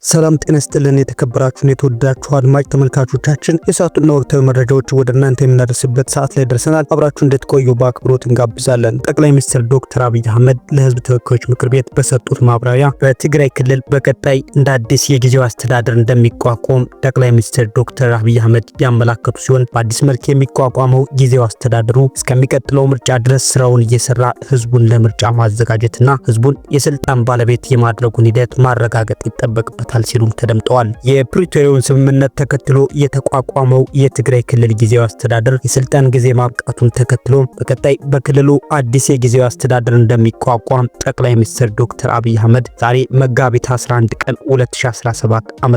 ሰላም ጤና ይስጥልን። የተከበራችሁን የተወደዳችሁ አድማጭ ተመልካቾቻችን፣ የሰዓቱና ወቅታዊ መረጃዎች ወደ እናንተ የምናደርስበት ሰዓት ላይ ደርሰናል። አብራችሁ እንድትቆዩ በአክብሮት እንጋብዛለን። ጠቅላይ ሚኒስትር ዶክተር አብይ አህመድ ለሕዝብ ተወካዮች ምክር ቤት በሰጡት ማብራሪያ በትግራይ ክልል በቀጣይ እንደ አዲስ የጊዜያዊ አስተዳደር እንደሚቋቋም ጠቅላይ ሚኒስትር ዶክተር አብይ አህመድ ያመላከቱ ሲሆን፣ በአዲስ መልክ የሚቋቋመው ጊዜያዊ አስተዳደሩ እስከሚቀጥለው ምርጫ ድረስ ስራውን እየሰራ ህዝቡን ለምርጫ ማዘጋጀትና ህዝቡን የስልጣን ባለቤት የማድረጉን ሂደት ማረጋገጥ ይጠበቅበታል ሲሉም ተደምጠዋል። የፕሪቶሪያውን ስምምነት ተከትሎ የተቋቋመው የትግራይ ክልል ጊዜያዊ አስተዳደር የስልጣን ጊዜ ማብቃቱን ተከትሎ በቀጣይ በክልሉ አዲስ የጊዜያዊ አስተዳደር እንደሚቋቋም ጠቅላይ ሚኒስትር ዶክተር አብይ አህመድ ዛሬ መጋቢት 11 ቀን 2017 ዓ.ም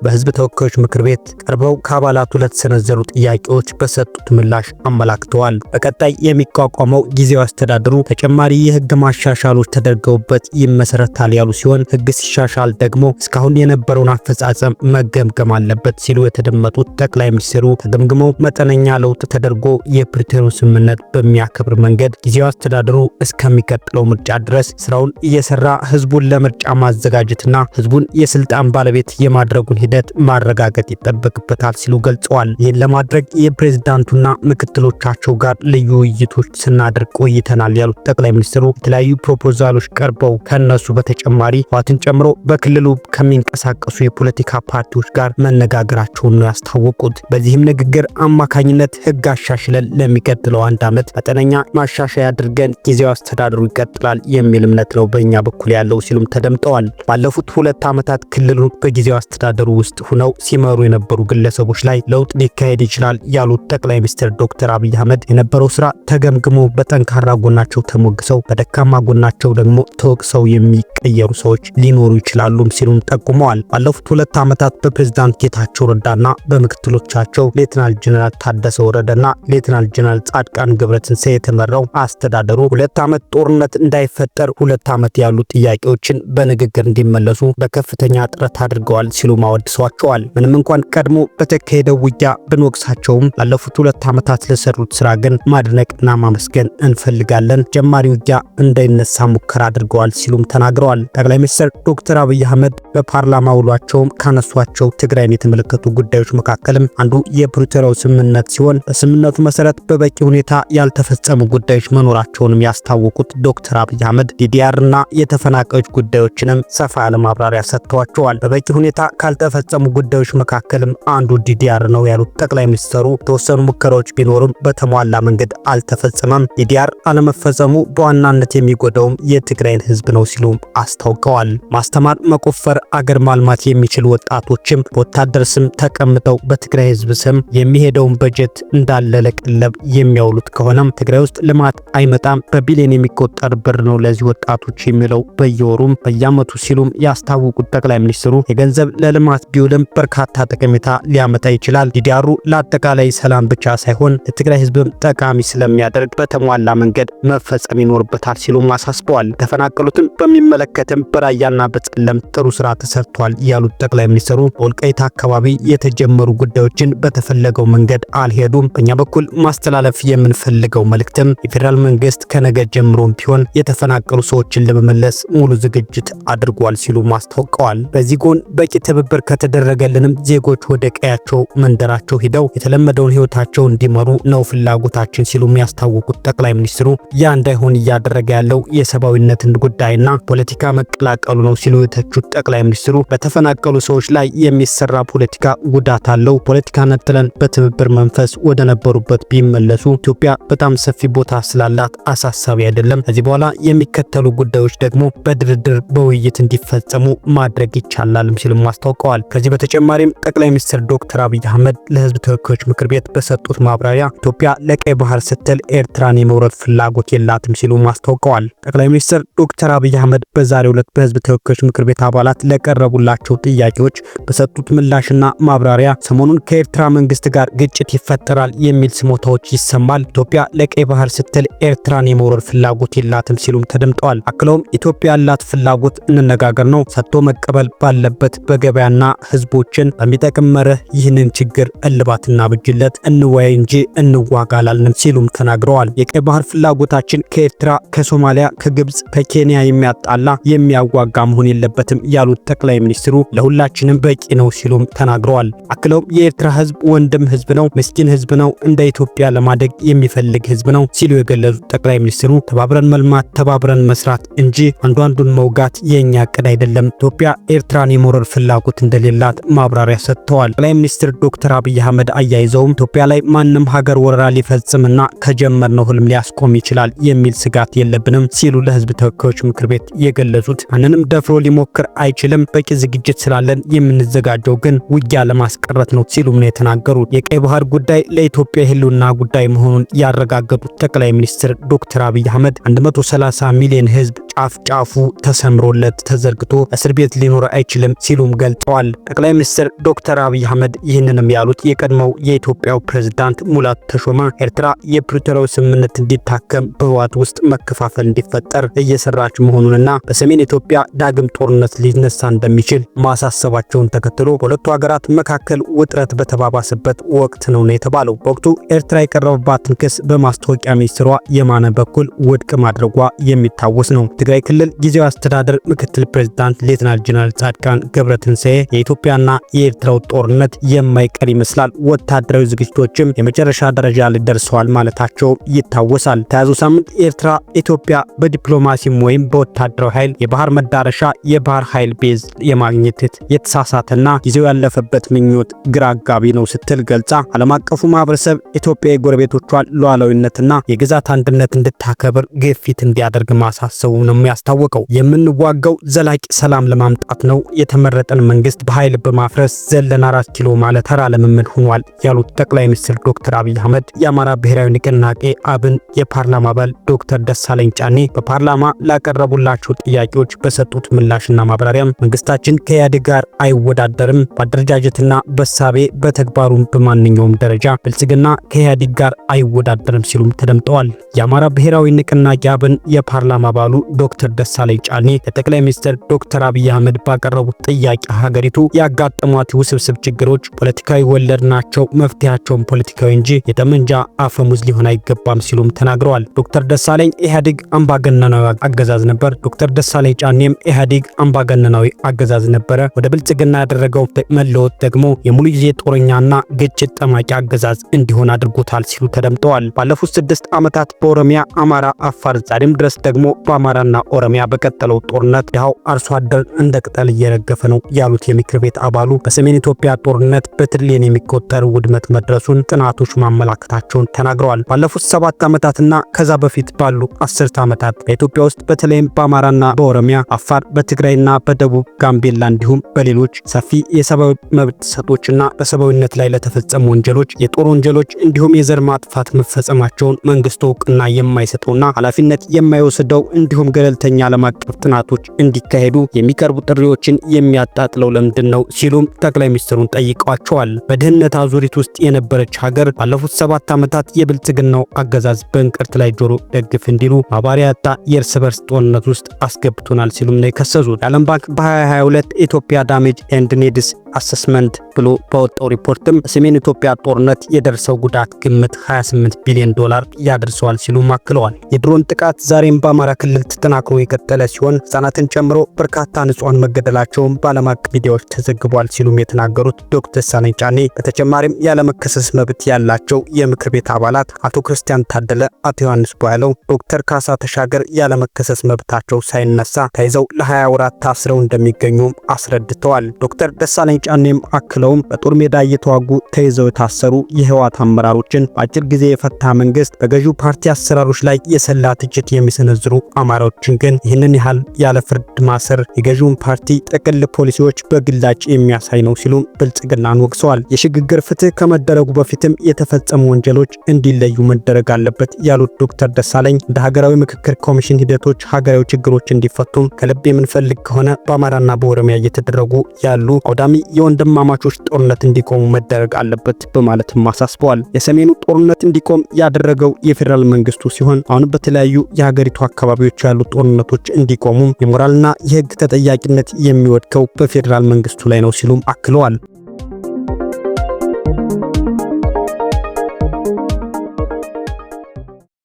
በህዝብ ተወካዮች ምክር ቤት ቀርበው ከአባላቱ ለተሰነዘሩ ጥያቄዎች በሰጡት ምላሽ አመላክተዋል። በቀጣይ የሚቋቋመው ጊዜያዊ አስተዳደሩ ተጨማሪ የህግ ማሻሻሎች ተደርገውበት ይመሰረታል ያሉ ሲሆን፣ ህግ ሲሻሻል ደግሞ እስካሁን የነበረውን አፈጻጸም መገምገም አለበት ሲሉ የተደመጡት ጠቅላይ ሚኒስትሩ፣ ተገምግሞ መጠነኛ ለውጥ ተደርጎ የፕሪቶሪያውን ስምምነት በሚያከብር መንገድ ጊዜያዊ አስተዳደሩ እስከሚቀጥለው ምርጫ ድረስ ስራውን እየሰራ ህዝቡን ለምርጫ ማዘጋጀትና ህዝቡን የስልጣን ባለቤት የማድረጉን ሂደት ማረጋገጥ ይጠበቅበታል ሲሉ ገልጸዋል። ይህን ለማድረግ የፕሬዝዳንቱና ምክትሎቻቸው ጋር ልዩ ውይይቶች ስናደርግ ቆይተናል ያሉት ጠቅላይ ሚኒስትሩ፣ የተለያዩ ፕሮፖዛሎች ቀርበው ከነሱ በተጨማሪ ህወሓትን ጨምሮ በክልሉ ከሚንቀሳቀሱ የፖለቲካ ፓርቲዎች ጋር መነጋገራቸውን ነው ያስታወቁት። በዚህም ንግግር አማካኝነት ህግ አሻሽለን ለሚቀጥለው አንድ ዓመት መጠነኛ ማሻሻያ አድርገን ጊዜያዊ አስተዳደሩ ይቀጥላል የሚል እምነት ነው በእኛ በኩል ያለው ሲሉም ተደምጠዋል። ባለፉት 2 ዓመታት ክልሉ በጊዜያዊ አስተዳደሩ ውስጥ ሆነው ሲመሩ የነበሩ ግለሰቦች ላይ ለውጥ ሊካሄድ ይችላል ያሉት ጠቅላይ ሚኒስትር ዶክተር አብይ አህመድ፣ የነበረው ስራ ተገምግሞ በጠንካራ ጎናቸው ተሞግሰው በደካማ ጎናቸው ደግሞ ተወቅሰው የሚቀየሩ ሰዎች ሊኖሩ ይችላሉም ሲሉም ጠቁመዋል። ባለፉት 2 ዓመታት በፕሬዝዳንት ጌታቸው ረዳና በምክትሎቻቸው ሌተናል ጀነራል ታደሰ ወረደና ሌተናል ጀነራል ጻድቃን ገብረትንሳኤ የተመራው አስተዳደሩ 2 ዓመት ጦርነት እንዳይፈጠር፣ 2 ዓመት ያሉ ጥያቄዎችን በንግግር እንዲመለሱ በከፍተኛ ጥረት አድርገዋል ሲሉ አወድሰዋቸዋል። ምንም እንኳን ቀድሞ በተካሄደው ውጊያ ብንወቅሳቸውም ላለፉት 2 ዓመታት ለሰሩት ስራ ግን ማድነቅና ማመስገን እንፈልጋለን። ጀማሪ ውጊያ እንዳይነሳ ሙከራ አድርገዋል ሲሉም ተናግረዋል። ጠቅላይ ሚኒስትር ዶክተር አብይ አህመድ በፓርላማ ውሏቸውም ካነሷቸው ትግራይን የተመለከቱ ጉዳዮች መካከልም አንዱ የፕሪቶሪያው ስምምነት ሲሆን፣ በስምምነቱ መሰረት በበቂ ሁኔታ ያልተፈጸሙ ጉዳዮች መኖራቸውንም ያስታወቁት ዶክተር አብይ አህመድ DDR እና የተፈናቃዮች ጉዳዮችንም ሰፋ ያለ ማብራሪያ ሰጥተዋቸዋል። በበቂ ሁኔታ ካልተፈጸሙ ጉዳዮች መካከልም አንዱ DDR ነው ያሉት ጠቅላይ ሚኒስትሩ፣ የተወሰኑ ሙከራዎች ቢኖሩም በተሟላ መንገድ አልተፈጸመም። DDR አለመፈጸሙ በዋናነት የሚጎዳውም የትግራይን ህዝብ ነው ሲሉም አስታውቀዋል። ማስተማር፣ መቆፈር፣ አገር ማልማት የሚችሉ ወጣቶችም በወታደር ስም ተቀምጠው በትግራይ ህዝብ ስም የሚሄደውን በጀት እንዳለ ለቀለብ የሚያውሉት ከሆነም ትግራይ ውስጥ ልማት አይመጣም። በቢሊዮን የሚቆጠር ብር ነው ለዚህ ወጣቶች የሚለው በየወሩም በየዓመቱ ሲሉም ያስታወቁት ጠቅላይ ሚኒስትሩ፣ የገንዘብ ለልማት ቢውልም በርካታ ጠቀሜታ ሊያመጣ ይችላል። DDR ኡ ለአጠቃላይ ሰላም ብቻ ሳይሆን ለትግራይ ህዝብም ጠቃሚ ስለሚያደርግ በተሟላ መንገድ መፈጸም ይኖርበታል ሲሉም አሳስበዋል። ተፈናቀሉትን በሚመለከትም በራያና በጸለምት ጥሩ ስራ ተሰርቷል ያሉት ጠቅላይ ሚኒስትሩ፣ በወልቃይት አካባቢ የተጀመሩ ጉዳዮችን በተፈለገው መንገድ አልሄዱም። በእኛ በኩል ማስተላለፍ የምንፈልገው መልእክትም የፌዴራል መንግስት ከነገ ጀምሮም ቢሆን የተፈናቀሉ ሰዎችን ለመመለስ ሙሉ ዝግጅት አድርጓል ሲሉ አስታውቀዋል። በዚህ ጎን በቂ ትብብር ከተደረገልንም ዜጎች ወደ ቀያቸው መንደራቸው ሂደው የተለመደውን ህይወታቸው እንዲመሩ ነው ፍላጎታችን ሲሉ ያስታወቁት ጠቅላይ ሚኒስትሩ፣ ያ እንዳይሆን እያደረገ ያለው የሰብአዊነትን ጉዳይና ፖለቲካ መቀላቀሉ ነው ሲሉ የተቹት ጠቅላይ ሚኒስትሩ፣ በተፈናቀሉ ሰዎች ላይ የሚሰራ ፖለቲካ ጉዳት አለው። ፖለቲካ ነጥለን በትብብር መንፈስ ወደ ነበሩበት ቢመለሱ ኢትዮጵያ በጣም ሰፊ ቦታ ስላላት አሳሳቢ አይደለም። ከዚህ በኋላ የሚከተሉ ጉዳዮች ደግሞ በድርድር በውይይት እንዲፈጸሙ ማድረግ ይቻላልም ሲሉም አስታውቀዋል። ከዚህ በተጨማሪም ጠቅላይ ሚኒስትር ዶክተር አብይ አህመድ ለህዝብ ተወካዮች ምክር ቤት በሰጡት ማብራሪያ ኢትዮጵያ ለቀይ ባህር ስትል ኤርትራን የመውረር ፍላጎት የላትም ሲሉ አስታውቀዋል። ጠቅላይ ሚኒስትር ዶክተር አብይ አህመድ በዛሬው ዕለት በህዝብ ተወካዮች ምክር ቤት አባላት ለቀረቡላቸው ጥያቄዎች በሰጡት ምላሽና ማብራሪያ ሰሞኑን ከኤርትራ መንግስት ጋር ግጭት ይፈጠራል የሚል ስሞታዎች ይሰማል። ኢትዮጵያ ለቀይ ባህር ስትል ኤርትራን የመውረር ፍላጎት የላትም ሲሉም ተደምጠዋል። አክለውም ኢትዮጵያ ያላት ፍላጎት እንነጋገር ነው፣ ሰጥቶ መቀበል ባለበት በገበያና ህዝቦችን በሚጠቅም መርህ ይህንን ችግር እልባት እናብጅለት፣ እንወያይ እንጂ እንዋጋ አላልንም ሲሉም ተናግረዋል። የቀይ ባህር ፍላጎታችን ከኤርትራ፣ ከሶማሊያ፣ ከግብጽ፣ ከኬንያ የሚያጣላ የሚያዋጋ መሆን የለበትም ያሉት ያሉት ጠቅላይ ሚኒስትሩ ለሁላችንም በቂ ነው ሲሉም ተናግረዋል። አክለውም የኤርትራ ህዝብ ወንድም ህዝብ ነው፣ ምስኪን ህዝብ ነው፣ እንደ ኢትዮጵያ ለማደግ የሚፈልግ ህዝብ ነው ሲሉ የገለጹት ጠቅላይ ሚኒስትሩ ተባብረን መልማት፣ ተባብረን መስራት እንጂ አንዱ አንዱን መውጋት የኛ እቅድ አይደለም። ኢትዮጵያ ኤርትራን የመውረር ፍላጎት እንደሌላት ማብራሪያ ሰጥተዋል። ጠቅላይ ሚኒስትር ዶክተር አብይ አህመድ አያይዘውም ኢትዮጵያ ላይ ማንም ሀገር ወረራ ሊፈጽምና ከጀመርነው ህልም ሊያስቆም ይችላል የሚል ስጋት የለብንም ሲሉ ለህዝብ ተወካዮች ምክር ቤት የገለጹት ማንንም ደፍሮ ሊሞክር አይችልም፣ በቂ ዝግጅት ስላለን የምንዘጋጀው ግን ውጊያ ለማስቀረት ነው ሲሉም ነው የተናገሩት። የቀይ ባህር ጉዳይ ለኢትዮጵያ የህልውና ጉዳይ መሆኑን ያረጋገጡት ጠቅላይ ሚኒስትር ዶክተር አብይ አህመድ 130 ሚሊዮን ህዝብ ጫፍ ጫፉ ተሰምሮለት ተዘርግቶ እስር ቤት ሊኖር አይችልም ሲሉም ገልጠዋል። ጠቅላይ ሚኒስትር ዶክተር አብይ አህመድ ይህንንም ያሉት የቀድሞው የኢትዮጵያው ፕሬዝዳንት ሙላቱ ተሾመ ኤርትራ የፕሪቶሪያው ስምምነት እንዲታከም በህወሓት ውስጥ መከፋፈል እንዲፈጠር እየሰራች መሆኑንና በሰሜን ኢትዮጵያ ዳግም ጦርነት ሊነሳ እንደሚችል ማሳሰባቸውን ተከትሎ በሁለቱ ሀገራት መካከል ውጥረት በተባባሰበት ወቅት ነው የተባለው። በወቅቱ ኤርትራ የቀረበባትን ክስ በማስታወቂያ ሚኒስትሯ የማነ በኩል ውድቅ ማድረጓ የሚታወስ ነው። ትግራይ ክልል ጊዜያዊ አስተዳደር ምክትል ፕሬዝዳንት ሌተናል ጀነራል ጻድቃን ገብረትንሳኤ የኢትዮጵያና የኤርትራው ጦርነት የማይቀር ይመስላል፣ ወታደራዊ ዝግጅቶችም የመጨረሻ ደረጃ ላይ ደርሰዋል ማለታቸው ይታወሳል። ተያዘው ሳምንት ኤርትራ ኢትዮጵያ በዲፕሎማሲም ወይም በወታደራዊ ኃይል የባህር መዳረሻ የባህር ኃይል base የማግኘት የተሳሳተና ጊዜው ያለፈበት ምኞት ግራ አጋቢ ነው ስትል ገልጻ ዓለም አቀፉ ማህበረሰብ ኢትዮጵያ የጎረቤቶቿን ሉዓላዊነትና የግዛት አንድነት እንድታከብር ግፊት እንዲያደርግ ማሳሰቡ ነው የሚያስታወቀው። የምንዋጋው ዘላቂ ሰላም ለማምጣት ነው። የተመረጠን መንግስት በኃይል በማፍረስ ዘለን 4 ኪሎ ማለት ተራ ልምምድ ሆኗል ያሉት ጠቅላይ ሚኒስትር ዶክተር አብይ አህመድ የአማራ ብሔራዊ ንቅናቄ አብን የፓርላማ አባል ዶክተር ደሳለኝ ጫኔ በፓርላማ ላቀረቡላቸው ጥያቄዎች በሰጡት ምላሽና ማብራሪያም መንግስታችን ከኢህአዴግ ጋር አይወዳደርም፣ በአደረጃጀትና በሳቤ በተግባሩም በማንኛውም ደረጃ ብልጽግና ከኢህአዴግ ጋር አይወዳደርም ሲሉም ተደምጠዋል። የአማራ ብሔራዊ ንቅናቄ አብን የፓርላማ አባሉ ዶክተር ደሳለኝ ጫኔ ለጠቅላይ ሚኒስትር ዶክተር አብይ አህመድ ባቀረቡት ጥያቄ ሀገሪቱ ያጋጠሟት ውስብስብ ችግሮች ፖለቲካዊ ወለድ ናቸው፣ መፍትሄያቸውም ፖለቲካዊ እንጂ የጠመንጃ አፈሙዝ ሊሆን አይገባም ሲሉም ተናግረዋል። ዶክተር ደሳለኝ ኢህአዴግ አምባገነናዊ አገዛዝ ነበር። ዶክተር ደሳለኝ ጫኔም ኢህአዴግ አምባገነናዊ አገዛዝ ነበረ። ወደ ብልጽግና ያደረገው መለወጥ ደግሞ የሙሉ ጊዜ ጦረኛና ግጭት ጠማቂ አገዛዝ እንዲሆን አድርጎታል ሲሉ ተደምጠዋል። ባለፉት 6 ዓመታት በኦሮሚያ፣ አማራ፣ አፋር ዛሬም ድረስ ደግሞ በአማራና ኦሮሚያ በቀጠለው ጦርነት ድሃው አርሶ አደር እንደ ቅጠል እየረገፈ ነው ያሉት የምክር ቤት አባሉ በሰሜን ኢትዮጵያ ጦርነት በትሪሊየን የሚቆጠር ውድመት መድረሱን ጥናቶች ማመላከታቸውን ተናግረዋል። ባለፉት 7 ዓመታትና ከዛ በፊት ባሉ 10 ዓመታት በኢትዮጵያ ውስጥ በተለይም በአማራና በኦሮሚያ፣ አፋር፣ በትግራይና በደቡብ ጋምቤላ እንዲሁም በሌሎች ሰፊ የሰብአዊ መብት ጥሰቶችና በሰብአዊነት ላይ ለተፈጸሙ ወንጀሎች፣ የጦር ወንጀሎች እንዲሁም የዘር ማጥፋት መፈጸማቸውን መንግስቱ እውቅና የማይሰጠውና ኃላፊነት የማይወስደው እንዲሁም ገለልተኛ ዓለም አቀፍ ጥናቶች እንዲካሄዱ የሚቀርቡ ጥሪዎችን የሚያጣጥለው ለምንድን ነው ሲሉም ጠቅላይ ሚኒስትሩን ጠይቀዋቸዋል። በድህነት አዙሪት ውስጥ የነበረች ሀገር ባለፉት 7 ዓመታት የብልጽግናው አገዛዝ በእንቅርት ላይ ጆሮ ደግፍ እንዲሉ ማባሪያ ያጣ የእርስ በርስ ጦርነት ውስጥ አስገብቶናል ሲሉም ነው የከሰሱት። የዓለም ባንክ በ2022 ኢትዮጵያ Damage and Needs Assessment ብሎ ባወጣው ሪፖርትም በሰሜን ኢትዮጵያ ጦርነት የደረሰው ጉዳት ግምት 28 ቢሊዮን ዶላር ያደርሰዋል ሲሉም አክለዋል። የድሮን ጥቃት ዛሬም በአማራ ክልል ተጠናክሮ የቀጠለ ሲሆን ህጻናትን ጨምሮ በርካታ ንጹሃን መገደላቸውን በዓለም አቀፍ ሚዲያዎች ተዘግቧል ሲሉም የተናገሩት ዶክተር ደሳለኝ ጫኔ በተጨማሪም ያለመከሰስ መብት ያላቸው የምክር ቤት አባላት አቶ ክርስቲያን ታደለ፣ አቶ ዮሐንስ ቧያለው፣ ዶክተር ካሳ ተሻገር ያለመከሰስ መብታቸው ሳይነሳ ተይዘው ለ20 ወራት ታስረው እንደሚገኙም አስረድተዋል። ዶክተር ደሳለኝ ጫኔም አክለውም በጦር ሜዳ እየተዋጉ ተይዘው የታሰሩ የህወሓት አመራሮችን በአጭር ጊዜ የፈታ መንግስት በገዢው ፓርቲ አሰራሮች ላይ የሰላ ትችት የሚሰነዝሩ አማራዎችን ግን ይህንን ያህል ያለ ፍርድ ማሰር የገዢውን ፓርቲ ጥቅል ፖሊሲዎች በግላጭ የሚያሳይ ነው ሲሉ ብልጽግናን ወቅሰዋል። የሽግግር ፍትህ ከመደረጉ በፊትም የተፈጸሙ ወንጀሎች እንዲለዩ መደረግ አለበት ያሉት ዶክተር ደሳለኝ እንደ ሀገራዊ ምክክር ኮሚሽን ሂደቶች ሀገራዊ ችግሮች እንዲፈቱም ከልብ የምንፈልግ ከሆነ በአማራና በኦሮሚያ እየተደረጉ ያሉ አውዳሚ የወንድማማቾች ጦርነት እንዲቆሙ መደረግ አለበት በማለትም አሳስበዋል። የሰሜኑ ጦርነት እንዲቆም ያደረገው የፌዴራል መንግስቱ ሲሆን አሁን በተለያዩ የሀገሪቱ አካባቢዎች ያሉ ጦርነቶች እንዲቆሙ የሞራልና የህግ ተጠያቂነት የሚወድቀው በፌዴራል መንግስቱ ላይ ነው ሲሉም አክለዋል።